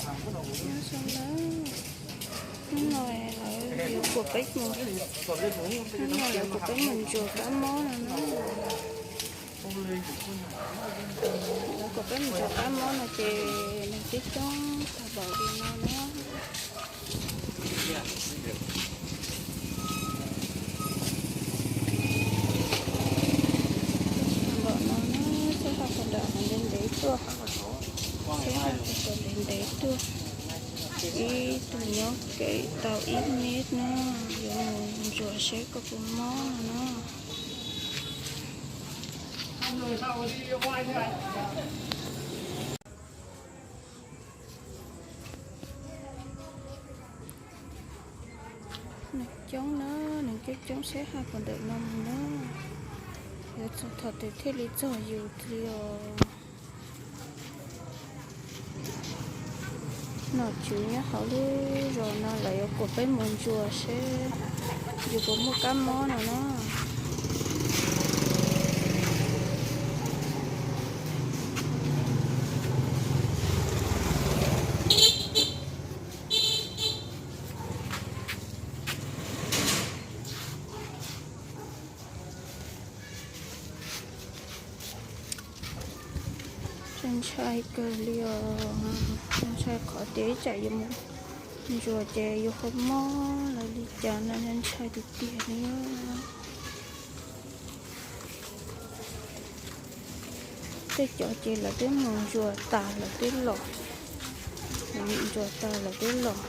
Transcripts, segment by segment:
Nyob zoo na, hnub no lawv yuav kom peb mus, hnub no lawv kom peb mus ntsuas kab mob no na. Lawv kom peb mus ntsuas kab mob no ces neeg coob coob tag npaum li no na. Tag npaum no na, txoj hau qhov nram qhov ntev ntev tuaj, txoj hau qhov ntev ntev tuaj. Ib tug nyob kev tau ib mev no, yuav mus ntsuas seb koj puas mob no na. Neeg coob na, neeg coob coob seb haj puas ntawm no mus na. Yuav txog thaum twg thiaj li txog yus li os. Nom tswv nyob hauv lub zos no lawv yuav kom peb mus ntsuas seb yus puas muaj kab mob no na. Ntshai kawg li os, ntshai qhov tias ib tsam yuav mus ntsuas ces yuav ho mob lawv li cas no, ntshai tiag tiag li. Tej cov ces lawv twb mus ntsuas tas lawv twb los, ntsuas tas lawv twb los.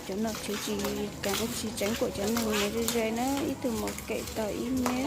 Cov nom tswv tsis kam, tsis tseev kom cov neeg mus ze ze na, ib tug mus kev tau ib mev.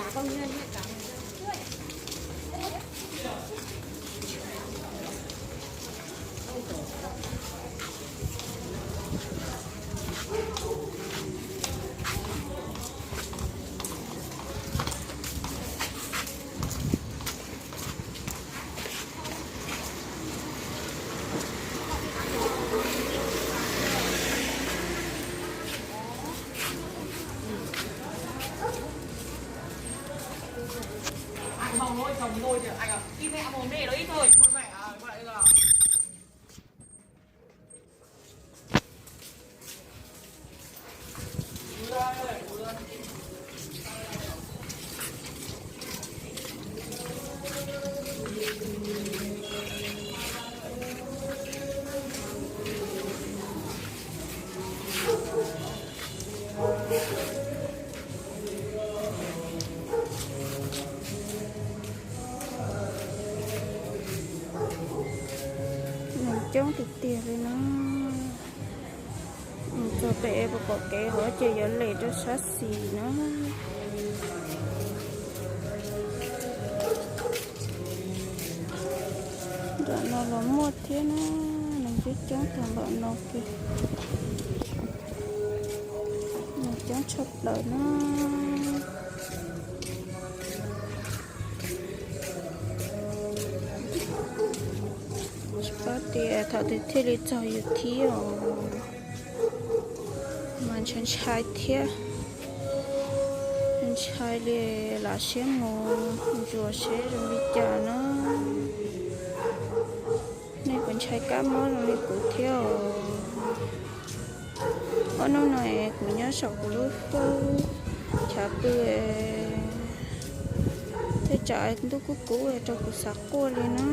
Neeg coob tiag tiag li na. Mus txog pem puas pom kev hov ces yuav lem rau sab xis na. Nram no los muaj thiab na, neeg coob coob tag npaum no ces neeg coob tshaj plaws na. Tsis paub tias thaum twg thiaj li txog yus thiab os. Mas ntshai ntshai thiab, ntshai li, lam siab mus ntsuas seb zoo li cas na. Nej puas ntshai kab mob zoo li kuv thiab os? Ob hnub no kuv nyob saum kuv lub hub chav pw, tej tsam ntuj kub kub rau kuv xav quaj li na.